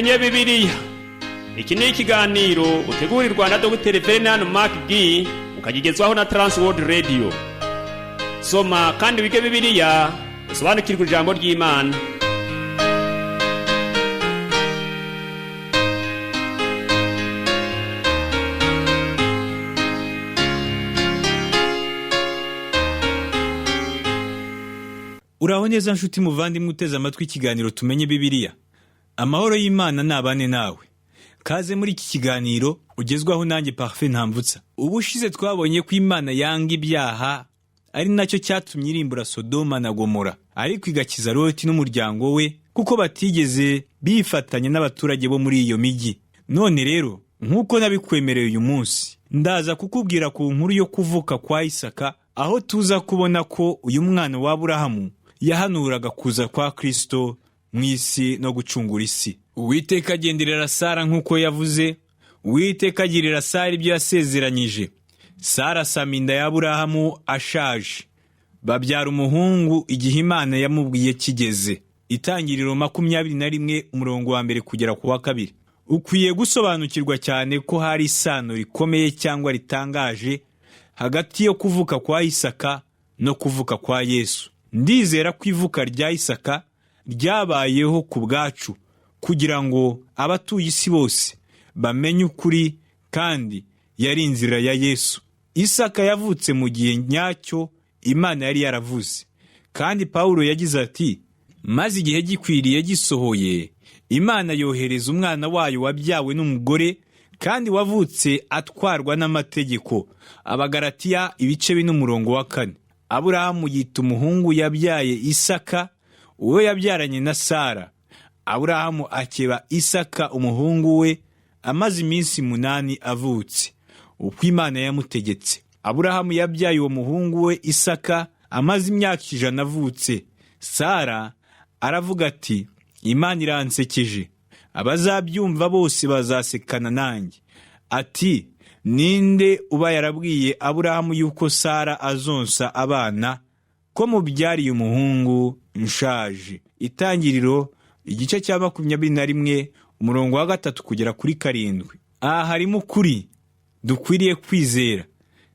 Tumenye Bibiliya. Iki ni ikiganiro utegurirwa na Dr Venan Mark G, ukagigezwaho na Transworld Radio. Soma kandi wige Bibiliya, usobanukirwe ijambo ry'Imana. Uraho neza nshuti muvandimwe uteze amatwi ikiganiro Tumenye Bibiliya. Amahoro y'Imana nabane nawe. Kaze muri iki kiganiro ugezwaho nanjye Parfait Ntamvutsa. Ubushize twabonye ko Imana yanga ibyaha, ari nacyo cyatumye irimbura Sodoma na Gomora, ariko igakiza Loti n'umuryango we kuko batigeze bifatanya n'abaturage bo muri iyo mijyi. None rero nk'uko nabikwemereye, uyu munsi ndaza kukubwira ku nkuru yo kuvuka kwa Isaka, aho tuza kubona ko uyu mwana wa Aburahamu yahanuraga kuza kwa Kristo mu isi no gucungura isi. Uwiteka agenderera Sara nk'uko yavuze, Uwiteka agirira Sara ibyo yasezeranyije. Sara asama inda ya Aburahamu ashaje, babyara umuhungu igihe Imana yamubwiye kigeze. Itangiriro 21, umurongo wa 1 kugera ku wa 2. Ukwiye gusobanukirwa cyane ko hari isano rikomeye cyangwa ritangaje hagati yo kuvuka kwa Isaka no kuvuka kwa Yesu. Ndizera ko ivuka rya Isaka ryabayeho ku bwacu kugira ngo abatuye isi bose bamenye ukuri, kandi yari inzira ya Yesu. Isaka yavutse mu gihe nyacyo Imana yari yaravuze, kandi Pawulo yagize ati: "Maze igihe gikwiriye gisohoye, Imana yohereza umwana wayo wabyawe n'umugore kandi wavutse atwarwa n'amategeko." Abagaratiya ibice 4, umurongo wa 4. Aburahamu yita umuhungu yabyaye Isaka, uwo yabyaranye na Sara. Aburahamu akeba Isaka umuhungu we amaze iminsi 8 avutse, uko Imana yamutegetse. Aburahamu yabyaye uwo muhungu we Isaka amaze imyaka 100 avutse. Sara aravuga ati: "Imana iransekeje, abazabyumva bose bazasekana nanjye." Ati: "Ninde uba yarabwiye Aburahamu yuko Sara azonsa abana, ko mubyariye umuhungu nshaje?" Itangiriro igice cya 21, umurongo wa 3 kugera kuri 7. Aha harimo ukuri dukwiriye kwizera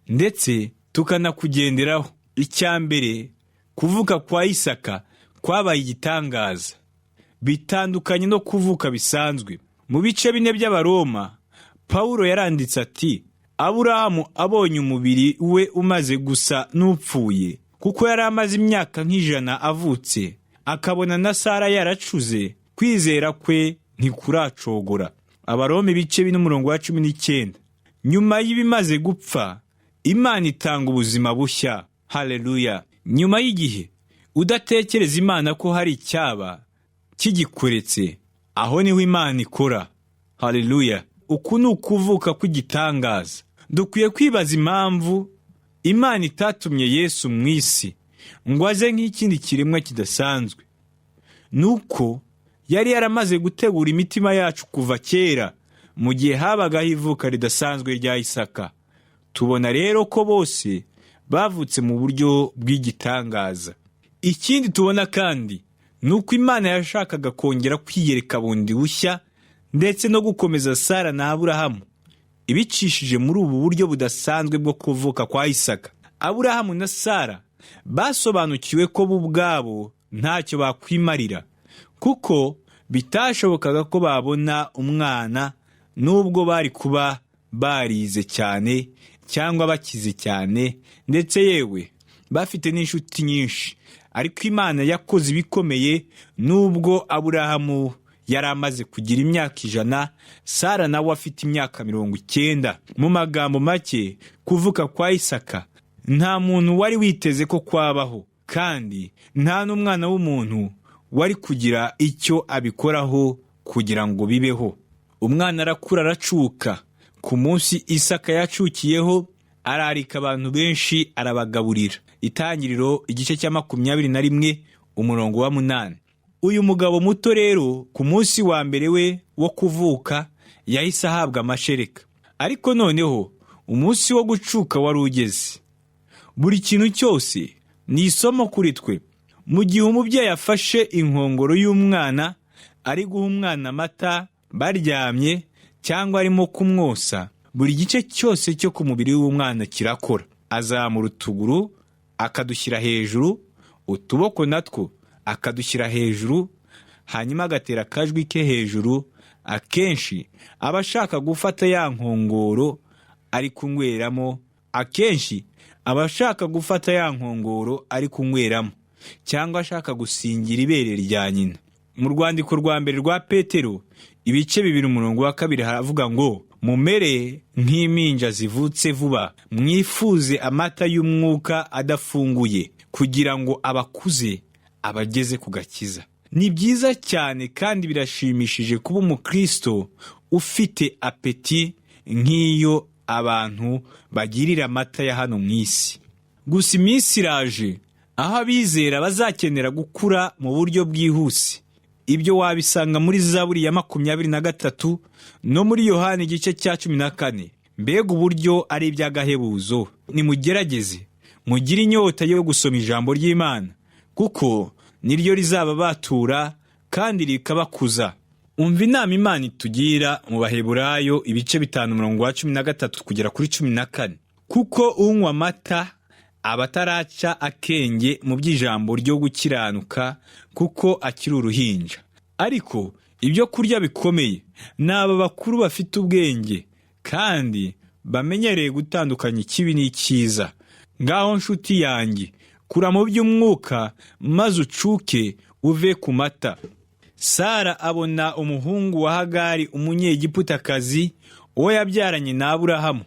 ndetse tukanakugenderaho. Icya mbere, kuvuka kwa Isaka kwabaye igitangaza, bitandukanye no kuvuka bisanzwe. Mu bice 4 by'Abaroma, Pawulo yaranditse ati: "Aburahamu abonye umubiri we umaze gusa n'upfuye, kuko yari amaze imyaka nk'100 avutse, akabona na Sara yaracuze, kwizera kwe ntikuracogora." Abaroma ibice 4, umurongo wa 19. Nyuma y'ibimaze gupfa, Imana itanga ubuzima bushya. Haleluya! Nyuma y'igihe udatekereza Imana ko hari icyaba kigikoretse, aho niho Imana ikora. Haleluya! Uku ni ukuvuka kw'igitangaza. Dukwiye kwibaza impamvu Imana itatumye Yesu mu isi ngo aze nk'ikindi kiremwa kidasanzwe. Nuko yari yaramaze gutegura imitima yacu kuva kera, mu gihe habagaho ivuka ridasanzwe rya Isaka. Tubona rero ko bose bavutse mu buryo bw'igitangaza. Ikindi tubona kandi ni uko Imana yashakaga kongera kwiyereka bundi bushya ndetse no gukomeza Sara na Aburahamu, ibicishije muri ubu buryo budasanzwe bwo kuvuka kwa Isaka. Aburahamu na Sara basobanukiwe ko bo ubwabo ntacyo bakwimarira, kuko bitashobokaga ko babona umwana nubwo bari kuba barize cyane cyangwa bakize cyane, ndetse yewe bafite n'inshuti nyinshi. Ariko Imana yakoze ibikomeye nubwo Aburahamu yari amaze kugira imyaka 100, Sara nawe afite imyaka 90. Mu magambo make, kuvuka kwa Isaka nta muntu wari witeze ko kwabaho, kandi nta n'umwana w'umuntu wari kugira icyo abikoraho kugira ngo bibeho. Umwana arakura aracuka. Ku munsi Isaka yacukiyeho, ararika abantu benshi arabagaburira. Itangiriro igice cya 21, umurongo wa 8. Uyu mugabo muto rero ku munsi wa mbere we wo kuvuka yahise ahabwa amashereka. Ariko noneho umunsi wo gucuka wari ugeze. Buri kintu cyose ni isomo kuri twe. Mu gihe umubyeyi afashe inkongoro y'umwana ari guha umwana amata, Baryamye cyangwa arimo kumwosa, buri gice cyose cyo ku mubiri w'umwana kirakora. Azamura utuguru akadushyira hejuru, utuboko natwo akadushyira hejuru, hanyuma agatera akajwi ke hejuru. Akenshi aba ashaka gufata ya nkongoro ari kunyweramo, akenshi aba ashaka gufata ya nkongoro ari kunyweramo, cyangwa ashaka gusingira ibere rya nyina. Mu rwandiko rwa mbere rwa Petero, ibice 2, umurongo wa 2, haravuga ngo: "Mumere nk'impinja zivutse vuba, mwifuze amata y'umwuka adafunguye, kugira ngo abakuze abageze ku gakiza." Ni byiza cyane kandi birashimishije kuba umukristo ufite appétit nk'iyo abantu bagirira amata ya hano mu isi. Gusa iminsi iraje aho abizera bazakenera gukura mu buryo bwihuse. Ibyo wabisanga muri Zaburi ya 23 no muri Yohani igice cya 14. Mbega uburyo ari iby'agahebuzo! Nimugerageze mugire inyota yo gusoma ijambo ry'Imana, kuko niryo rizababatura kandi rikabakuza. Umva inama Imana itugira mu Baheburayo, ibice 5, umurongo wa 13 kugera kuri 14: "Kuko unywa amata aba ataraca akenge mu by'ijambo ryo gukiranuka, kuko akiri uruhinja. Ariko ibyo kurya bikomeye ni aba bakuru bafite ubwenge kandi bamenyereye gutandukanya ikibi n'icyiza." Ngaho nshuti yanjye, kura mu by'umwuka maze ucuke uve ku mata. Sara abona umuhungu wa Hagari Umunyegiputakazi, uwo yabyaranye na Aburahamu,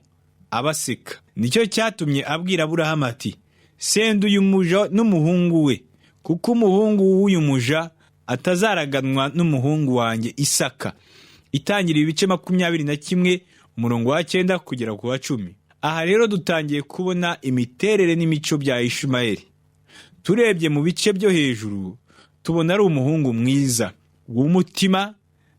abaseka. Nicyo cyatumye abwira Aburahamu ati: "Senda uyu muja n'umuhungu we, kuko umuhungu w'uyu muja atazaraganwa n'umuhungu wanjye Isaka." Itangira, ibice 21, umurongo wa 9 kugera ku wa 10. Aha rero dutangiye kubona imiterere n'imico bya Ishimayeli. Turebye mu bice byo hejuru, tubona ari umuhungu mwiza w'umutima,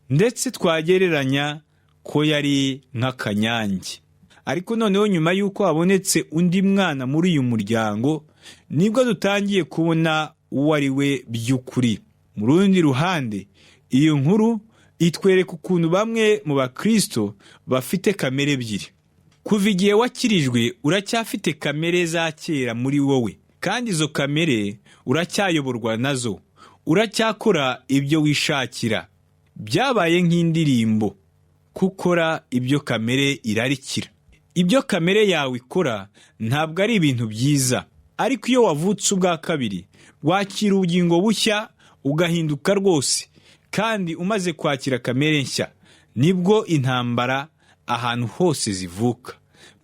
ndetse twagereranya ko yari nk'akanyange. Ariko noneho nyuma y'uko habonetse undi mwana muri uyu muryango, nibwo dutangiye kubona uwo ari we by'ukuri. Mu rundi ruhande, iyo nkuru itwereka ukuntu bamwe mu bakristo bafite kamere ebyiri. Kuva igihe wakirijwe, uracyafite kamere za kera muri wowe, kandi izo kamere uracyayoborwa nazo, uracyakora ibyo wishakira. Byabaye nk'indirimbo, kukora ibyo kamere irarikira. Ibyo kamere yawe ikora ntabwo ari ibintu byiza, ariko iyo wavutse ubwa kabiri, wakira ubugingo bushya, ugahinduka rwose. Kandi umaze kwakira kamere nshya, nibwo intambara ahantu hose zivuka.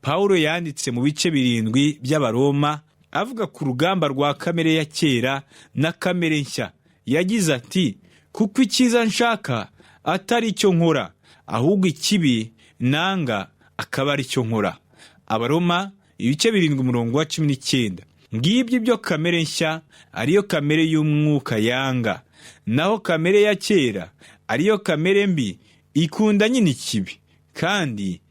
Pawulo yanditse mu bice 7 by'Abaroma, avuga ku rugamba rwa kamere ya kera na kamere nshya. Yagize ati: "Kuko icyiza nshaka atari cyo nkora, ahubwo ikibi nanga akaba ari cyo nkora." Abaroma, ibice 7, umurongo wa 19. Ngibyo ibyo kamere nshya, ariyo kamere y'umwuka, yanga. Naho kamere ya kera, ariyo kamere mbi, ikunda nyine ikibi. Kandi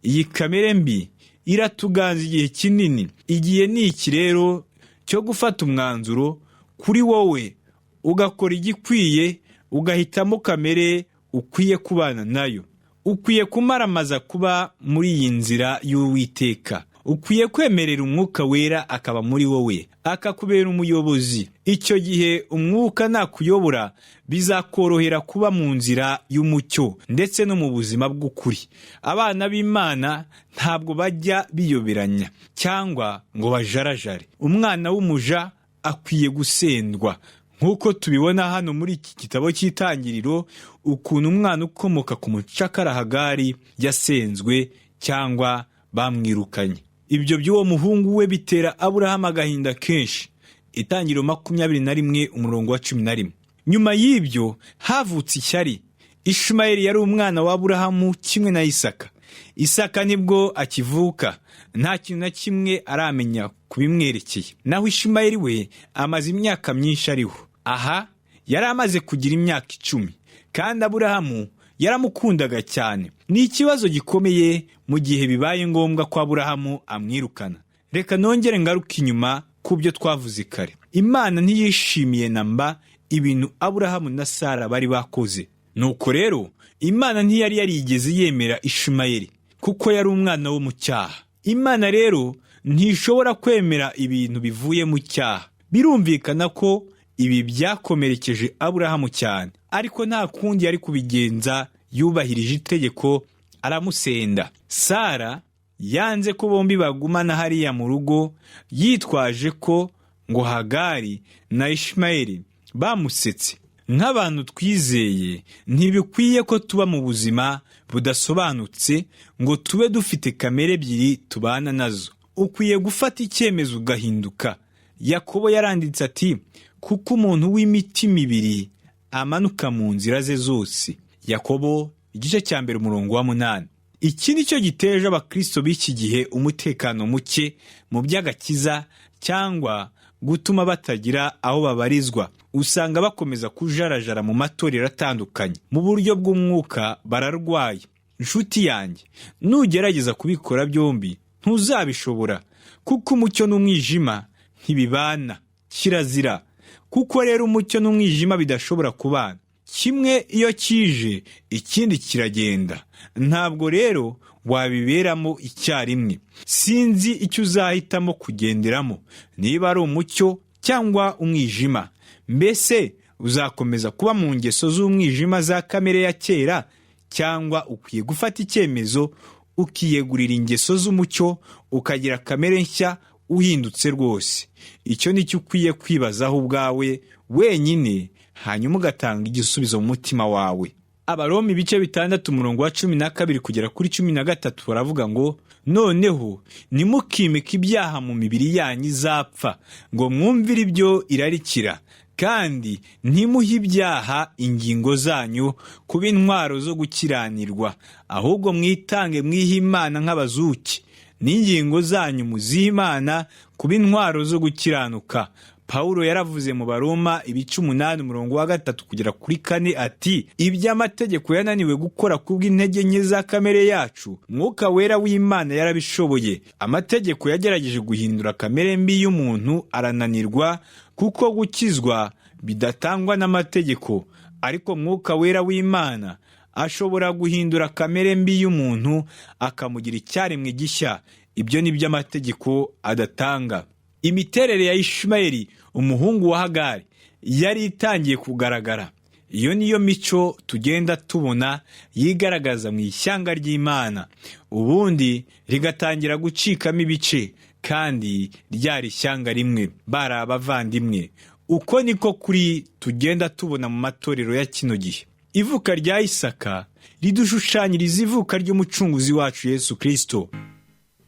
iyi kamere mbi iratuganza igihe kinini. Igihe ni iki rero cyo gufata umwanzuro kuri wowe, ugakora igikwiye, ugahitamo kamere ukwiye kubana nayo. Ukwiye kumaramaza kuba muri iyi nzira y'Uwiteka. Ukwiye kwemerera Umwuka Wera akaba muri wowe, akakubera umuyobozi. Icyo gihe Umwuka nakuyobora, bizakorohera kuba mu nzira y'umucyo ndetse no mu buzima bw'ukuri. Abana b'Imana ntabwo bajya biyoberanya cyangwa ngo bajarajare. Umwana w'umuja akwiye gusendwa, nk'uko tubibona hano muri iki gitabo cy'Itangiriro, ukuntu umwana ukomoka ku mucakara Hagari yasenzwe cyangwa bamwirukanye. Ibyo by'uwo muhungu we bitera Aburahamu agahinda kenshi. Itangiriro 21, umurongo wa 11. Nyuma y'ibyo havutse ishyari. Ishumayeli yari umwana wa Aburahamu kimwe na Isaka. Isaka nibwo akivuka, nta kintu na kimwe aramenya ku bimwerekeye. Naho Ishumayeli we amaze imyaka myinshi ariho. Aha yari amaze kugira imyaka 10, kandi Aburahamu yaramukundaga cyane. Ni ikibazo gikomeye mu gihe bibaye ngombwa ko Aburahamu amwirukana. Reka nongere ngaruke inyuma ku byo twavuze kare. Imana ntiyishimiye na mba ibintu Aburahamu na Sara bari bakoze. Nuko rero Imana ntiyari yarigeze yemera Ishimayeli kuko yari umwana wo mu cyaha. Imana rero ntishobora kwemera ibintu bivuye mu cyaha. Birumvikana ko ibi byakomerekeje Aburahamu cyane, ariko nta kundi yari kubigenza, yubahirije itegeko aramusenda. Sara yanze ko bombi bagumana hariya mu rugo, yitwaje ko ngo Hagari na Ishimayeli bamusetse. Nk'abantu twizeye, ntibikwiye ko tuba mu buzima budasobanutse ngo tube dufite kamere ebyiri tubana nazo. Ukwiye gufata icyemezo ugahinduka. Yakobo yaranditse ati: "Kuko umuntu w'imitima ibiri amanuka mu nzira ze zose." Yakobo igice cya 1 umurongo wa 8. Iki ni cyo giteje abakristo b'iki gihe umutekano muke mu by'agakiza cyangwa gutuma batagira aho babarizwa. Usanga bakomeza kujarajara mu matorero atandukanye. Mu buryo bw'umwuka bararwaye. Inshuti yanjye, nugerageza kubikora byombi ntuzabishobora, kuko umucyo n'umwijima ntibibana, kirazira. Kuko rero umucyo n'umwijima bidashobora kubana, kimwe iyo kije ikindi kiragenda. Ntabwo rero wabiberamo icyarimwe. Sinzi icyo uzahitamo kugenderamo, niba ari umucyo cyangwa umwijima. Mbese uzakomeza kuba mu ngeso z'umwijima za kamere ya kera, cyangwa ukwiye gufata icyemezo ukiyegurira ingeso z'umucyo, ukagira kamere nshya uhindutse rwose? Icyo ni cyo ukwiye kwibazaho ubwawe wenyine, hanyuma ugatanga igisubizo mu mutima wawe. Abaroma ibice 6 umurongo wa 12 kugera kuri 13 baravuga ngo: "Noneho ntimukimike ibyaha mu mibiri yanyu izapfa ngo mwumvire ibyo irarikira, kandi ntimuhe ibyaha ingingo zanyu kuba intwaro zo gukiranirwa, ahubwo mwitange mwihe Imana nk'abazuki, n'ingingo zanyu muzihe Imana kuba intwaro zo gukiranuka." Pawulo yaravuze mu Baroma ibice 8 umurongo wa 3 kugera kuri 4 ati: "Iby'amategeko yananiwe gukora kubw'intege nke za kamere yacu, Mwuka Wera w'Imana yarabishoboye." Amategeko yagerageje guhindura kamere mbi y'umuntu arananirwa, kuko gukizwa bidatangwa n'amategeko, ariko Mwuka Wera w'Imana ashobora guhindura kamere mbi y'umuntu akamugira icyaremwe gishya. Ibyo ni byo amategeko adatanga. Imiterere ya Ishimayeli umuhungu wa Hagari yari itangiye kugaragara. Iyo niyo mico tugenda tubona yigaragaza mu ishyanga ry'Imana, ubundi rigatangira gucikamo ibice kandi ryari ishyanga rimwe, bari abavandimwe. Uko niko kuri tugenda tubona mu matorero ya kino gihe. Ivuka rya Isaka ridushushanyiriza ivuka ry'Umucunguzi wacu Yesu Kristo.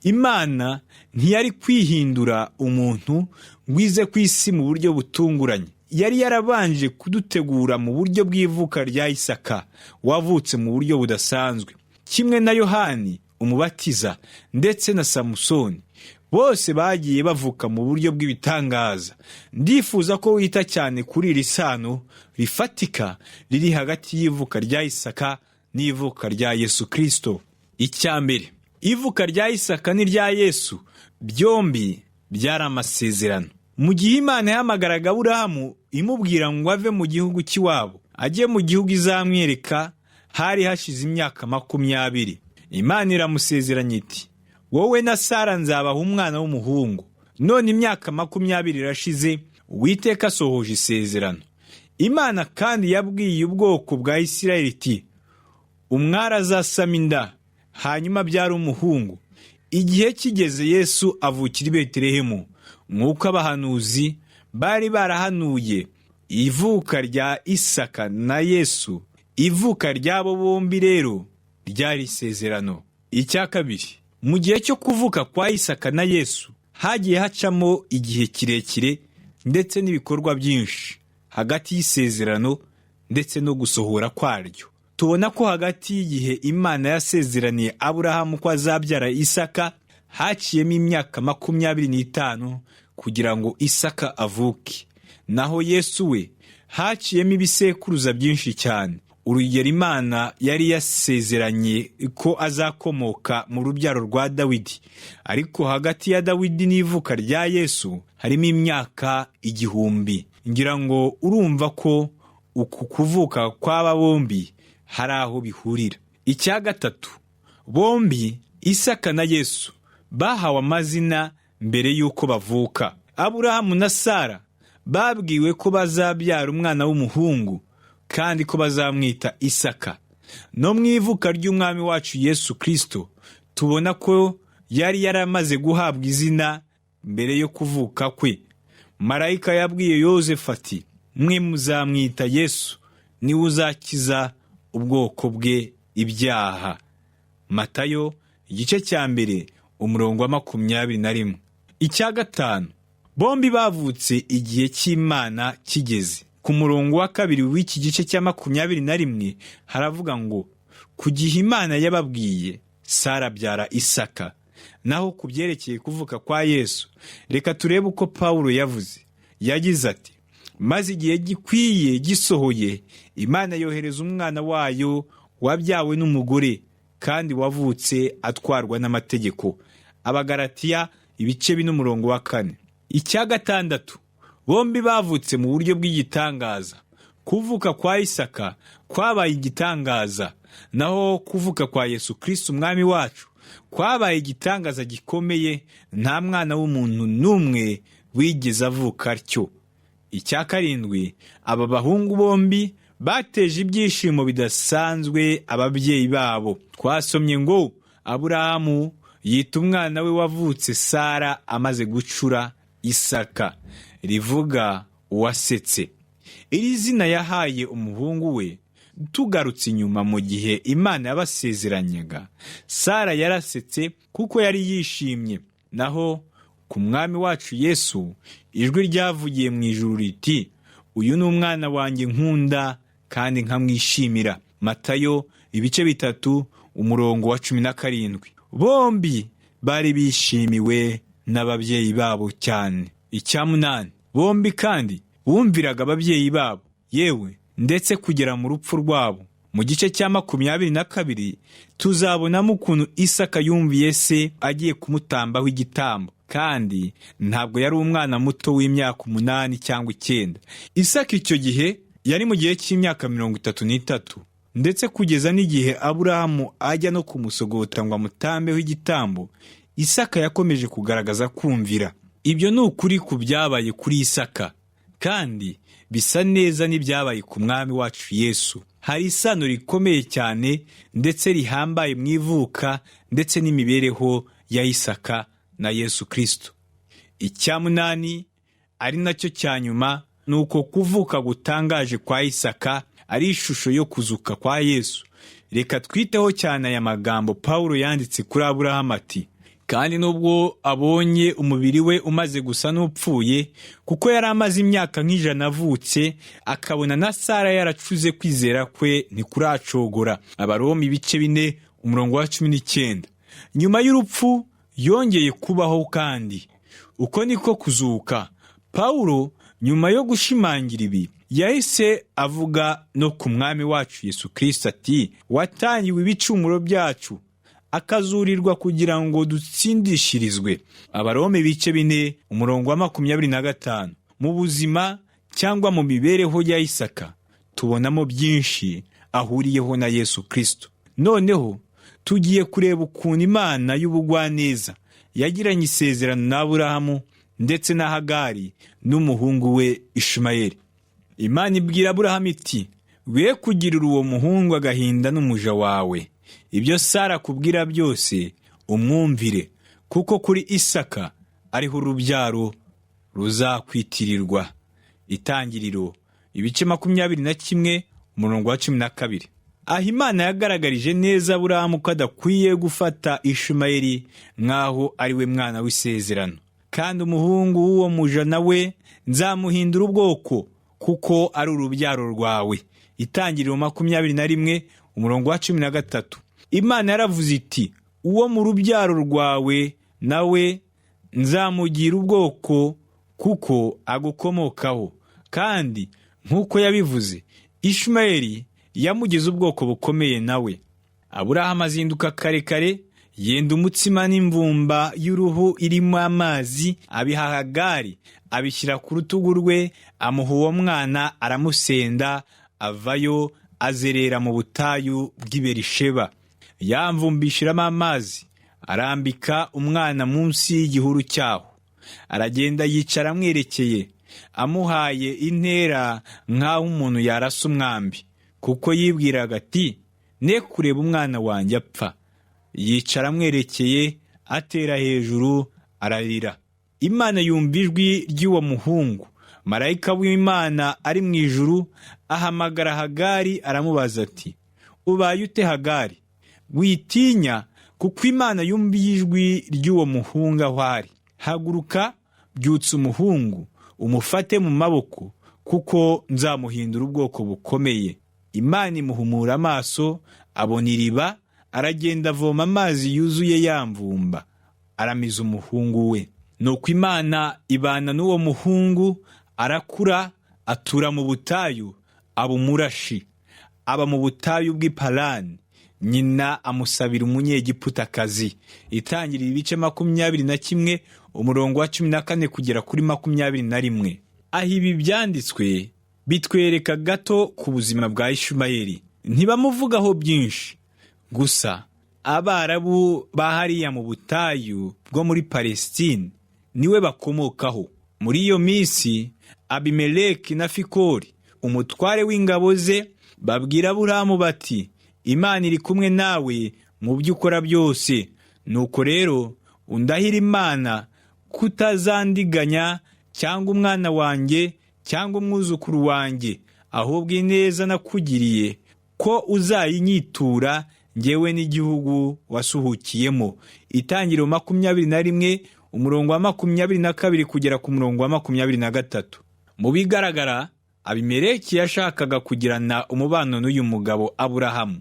Imana ntiyari kwihindura umuntu ngo ize ku isi mu buryo butunguranye. Yari yarabanje kudutegura mu buryo bw'ivuka rya Isaka wavutse mu buryo budasanzwe, kimwe na Yohani Umubatiza ndetse na Samusoni. Bose bagiye bavuka mu buryo bw'ibitangaza. Ndifuza ko wita cyane kuri iri sano rifatika riri hagati y'ivuka rya Isaka n'ivuka rya Yesu Kristo. Icya mbere, ivuka rya Isaka n'irya Yesu byombi byari amasezerano. Mu gihe Imana yahamagaraga Aburahamu imubwira ngo ave mu gihugu cy'iwabo ajye mu gihugu izamwereka, hari hashize imyaka 20. Imana iramusezeranya iti: "Wowe na Sara nzabaha umwana w'umuhungu." None imyaka 20 irashize, Uwiteka asohoje isezerano. Imana kandi yabwiye ubwoko bwa Isirayeli iti: "Umwari azasama inda hanyuma abyara umuhungu." Igihe kigeze Yesu avukira i Betelehemu nk'uko abahanuzi bari barahanuye. Ivuka rya Isaka na Yesu, ivuka ry'abo bombi rero ryari isezerano. Icya kabiri, mu gihe cyo kuvuka kwa Isaka na Yesu hagiye hacamo igihe kirekire ndetse n'ibikorwa byinshi hagati y'isezerano ndetse no gusohora kwaryo. Tubona ko hagati y'igihe Imana yasezeraniye Aburahamu ko azabyara Isaka haciyemo imyaka 25 kugira ngo Isaka avuke. Naho Yesu we haciyemo ibisekuruza byinshi cyane. Urugero, Imana yari yasezeranye ko azakomoka mu rubyaro rwa Dawidi, ariko hagati ya Dawidi n'ivuka rya Yesu harimo imyaka 1000. Ngira ngo urumva ko uku kuvuka kw'aba bombi Hari aho bihurira. Icya gatatu, bombi Isaka na Yesu bahawe amazina mbere y'uko bavuka. Aburahamu na Sara babwiwe ko bazabyara umwana w'umuhungu kandi ko bazamwita Isaka. No mu ivuka ry'Umwami wacu Yesu Kristo tubona ko yari yaramaze guhabwa izina mbere yo kuvuka kwe. Marayika yabwiye Yozefu ati: "Mwe muzamwita Yesu, niwe uzakiza ubwoko bwe ibyaha." Matayo igice cya 1 umurongo wa 21. Icya gatanu, bombi bavutse igihe cy'Imana kigeze. Ku murongo wa 2 w'iki gice cya 21 haravuga ngo: "Ku gihe Imana yababwiye, Sara abyara Isaka." Naho ku byerekeye kuvuka kwa Yesu, reka turebe uko Pawulo yavuze. Yagize ati: "Maze igihe gikwiye gisohoye, Imana yohereza umwana wayo wabyawe n'umugore kandi wavutse atwarwa n'amategeko." Abagalatiya ibice 4 umurongo wa 4. Icya gatandatu, bombi bavutse mu buryo bw'igitangaza. Kuvuka kwa Isaka kwabaye igitangaza, naho kuvuka kwa Yesu Kristo Umwami wacu kwabaye igitangaza gikomeye. Nta mwana w'umuntu n'umwe wigeze avuka atyo. Icya karindwi, aba bahungu bombi bateje ibyishimo bidasanzwe ababyeyi babo. Twasomye ngo Aburahamu yita umwana we wavutse Sara amaze gucura Isaka, rivuga uwasetse. Iri zina yahaye umuhungu we. Tugarutse inyuma mu gihe Imana yabasezeranyaga, Sara yarasetse kuko yari yishimye. Naho ku Mwami wacu Yesu, ijwi ryavugiye mu ijuru riti: "Uyu ni umwana wanjye nkunda kandi nkamwishimira." Matayo ibice 3 umurongo wa 17. Bombi bari bishimiwe n'ababyeyi babo cyane. Icya munani, bombi kandi bumviraga ababyeyi babo, yewe ndetse kugera mu rupfu rwabo. Mu gice cya 22 tuzabonamo ukuntu Isaka yumviye se agiye kumutambaho igitambo, kandi ntabwo yari umwana muto w'imyaka 8 cyangwa 9. Isaka icyo gihe yari mu gihe cy'imyaka 33, ndetse kugeza n'igihe Aburahamu ajya no kumusogota ngo amutambeho igitambo, Isaka yakomeje kugaragaza kumvira. Ibyo ni ukuri ku byabaye kuri Isaka, kandi bisa neza n'ibyabaye ku Mwami wacu Yesu. Hari isano rikomeye cyane ndetse rihambaye mu ivuka ndetse n'imibereho ya Isaka na Yesu Kristo. Icya munani, ari nacyo cya nyuma, ni uko kuvuka gutangaje kwa Isaka ari ishusho yo kuzuka kwa Yesu. Reka twiteho cyane aya magambo Pawulo yanditse kuri Aburahamu ati: "Kandi nubwo abonye umubiri we umaze gusa n'upfuye, kuko yari amaze imyaka nk'100 avutse, akabona na Sara yaracuze, kwizera kwe ntikuracogora." Abaroma ibice 4 umurongo wa 19. Nyuma y'urupfu yongeye kubaho, kandi uko niko kuzuka. Pawulo nyuma yo gushimangira ibi yahise avuga no ku Mwami wacu Yesu Kristo ati: "Watangiwe ibicumuro byacu, akazurirwa kugira ngo dutsindishirizwe." Abaroma ibice 4 umurongo wa 25. Mu buzima cyangwa mu mibereho ya Isaka tubonamo byinshi ahuriyeho na Yesu Kristo. Noneho tugiye kureba ukuntu Imana y'ubugwaneza yagiranye isezerano na Aburahamu ndetse na Hagari n'umuhungu we Ishimayeli. Imana ibwira Aburahamu iti: "We kugirira uwo muhungu agahinda n'umuja wawe. Ibyo Sara akubwira byose umwumvire, kuko kuri Isaka ariho urubyaro ruzakwitirirwa." Itangiriro ibice 21 umurongo wa 12. Aho Imana yagaragarije neza Aburahamu ko adakwiye gufata Ishimayeli nk'aho ari we mwana w'isezerano. "Kandi umuhungu w'uwo muja nawe nzamuhindura ubwoko, kuko ari urubyaro rwawe." Itangiriro 21 umurongo wa 13. Imana yaravuze iti: "Uwo mu rubyaro rwawe nawe nzamugira ubwoko, kuko agukomokaho." Kandi nk'uko yabivuze, Ishimayeli yamugize ubwoko bukomeye nawe. Aburahamu azinduka kare kare, yenda umutsima n'imvumba y'uruhu irimo amazi, abiha Hagari, abishyira ku rutugu rwe, amuha uwo mwana, aramusenda, avayo Azerera mu butayu bw'i Berisheba. Yamvumbishiramo amazi, arambika umwana munsi y'igihuru cyaho. Aragenda yicara amwerekeye, amuhaye intera nk'aho umuntu yarasa umwambi, kuko yibwiraga ati: "Ne kureba umwana wanjye apfa." Yicara amwerekeye, atera hejuru ararira. Imana yumva ijwi ry'uwo muhungu. Marayika w'Imana ari mu ijuru ahamagara Hagari, aramubaza ati: "Ubaye ute, Hagari? Witinya, kuko Imana yumviye ijwi ry'uwo muhungu aho ari. Haguruka, byutsa umuhungu, umufate mu maboko, kuko nzamuhindura ubwoko bukomeye." Imana imuhumura amaso, abona iriba, aragenda avoma amazi yuzuye yamvumba, aramiza umuhungu we. Nuko Imana ibana n'uwo muhungu, arakura, atura mu butayu, aba umurashi, aba mu butayu bw'i Parani. Nyina amusabira Umunyegiputakazi. Itangirira ibice 21, umurongo wa 14 kugera kuri 21. Aho ibi byanditswe bitwereka gato ku buzima bwa Ishumayeli. Ntibamuvugaho byinshi, gusa Abarabu ba hariya mu butayu bwo muri Palestine niwe bakomokaho. Muri iyo minsi Abimeleki na Fikori umutware w'ingabo ze babwira Aburahamu bati: "Imana iri kumwe nawe mu byo ukora byose. Nuko rero undahira Imana kutazandiganya cyangwa umwana wanjye cyangwa umwuzukuru wanjye, ahubwo ineza nakugiriye ko uzayinyitura ngewe n'igihugu wasuhukiyemo." Itangiriro 21, umurongo wa 22 kugera ku murongo wa 23. Mu bigaragara, Abimeleki yashakaga kugirana umubano n'uyu mugabo Aburahamu,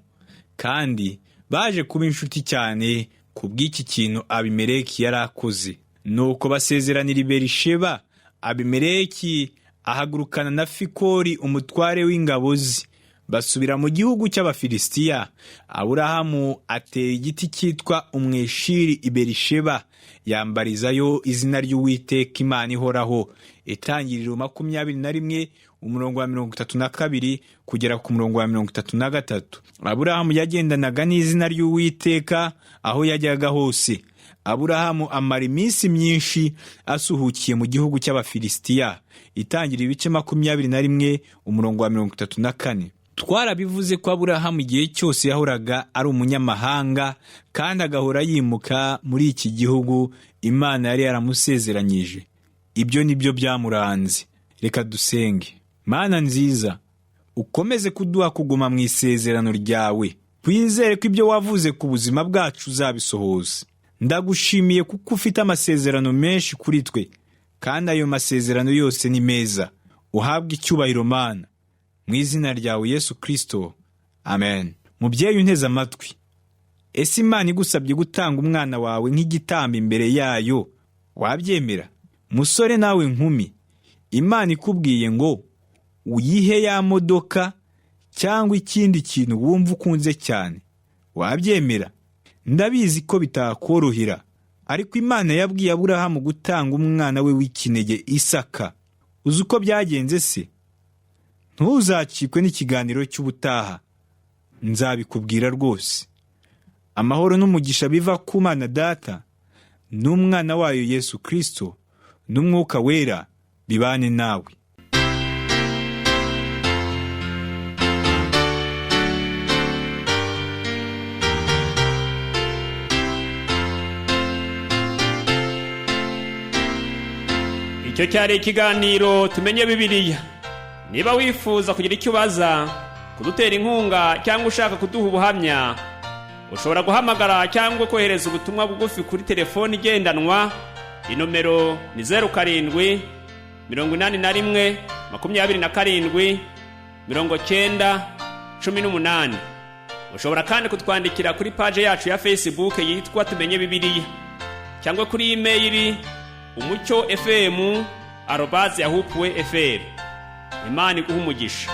kandi baje kuba inshuti cyane ku bw'iki kintu Abimeleki yari akoze. Nuko basezeranira i Berisheba. Abimeleki ahagurukana na Fikori umutware w'ingabo ze, basubira mu gihugu cy'Abafilisitiya. Aburahamu atera igiti cyitwa umweshiri i Berisheba, yambarizayo izina ry'Uwiteka Imana ihoraho. Itangiriro 21, umurongo wa 32 kugera ku murongo wa 33. Aburahamu yagendanaga n'izina ry'Uwiteka aho yajyaga hose. Aburahamu amara iminsi myinshi asuhukiye mu gihugu cy'Abafilisitiya. Itangira ibice 21, umurongo wa 34. Twarabivuze ko Aburahamu igihe cyose yahoraga ari umunyamahanga, kandi agahora yimuka muri iki gihugu Imana yari yaramusezeranyije. Ibyo ni byo byamuranze. Reka dusenge. Mana nziza, ukomeze kuduha kuguma mu isezerano ryawe. Twizere ko ibyo wavuze ku buzima bwacu uzabisohoza. Ndagushimiye kuko ufite amasezerano menshi kuri twe, kandi ayo masezerano yose ni meza. Uhabwe icyubahiro, Mana, mu izina ryawe Yesu Kristo, amen. Mubyeyi unteze amatwi, ese Imana igusabye gutanga umwana wawe nk'igitambo imbere yayo, wabyemera? Musore nawe nkumi, Imana ikubwiye ngo uyihe ya modoka cyangwa ikindi kintu wumva ukunze cyane, wabyemera? Ndabizi ko bitakorohera, ariko Imana yabwiye Aburahamu gutanga umwana we w'ikinege Isaka. Uzi uko byagenze se? Ntuzacikwe n'ikiganiro cy'ubutaha, nzabikubwira rwose. Amahoro n'umugisha biva ku Mana Data n'umwana wayo Yesu Kristo n'Umwuka Wera bibane nawe. Icyo cyari ikiganiro Tumenye Bibiliya. Niba wifuza kugira icyo ubaza, kudutera inkunga cyangwa ushaka kuduha ubuhamya, ushobora guhamagara cyangwa kohereza ubutumwa bugufi kuri telefoni igendanwa. Inomero ni 07 81 27 90 18. Ushobora kandi kutwandikira kuri paje yacu ya Facebook yitwa Tumenye Bibiliya, cyangwa kuri imeyili umucyo fm@yahoo.fr. Imana iguha umugisha.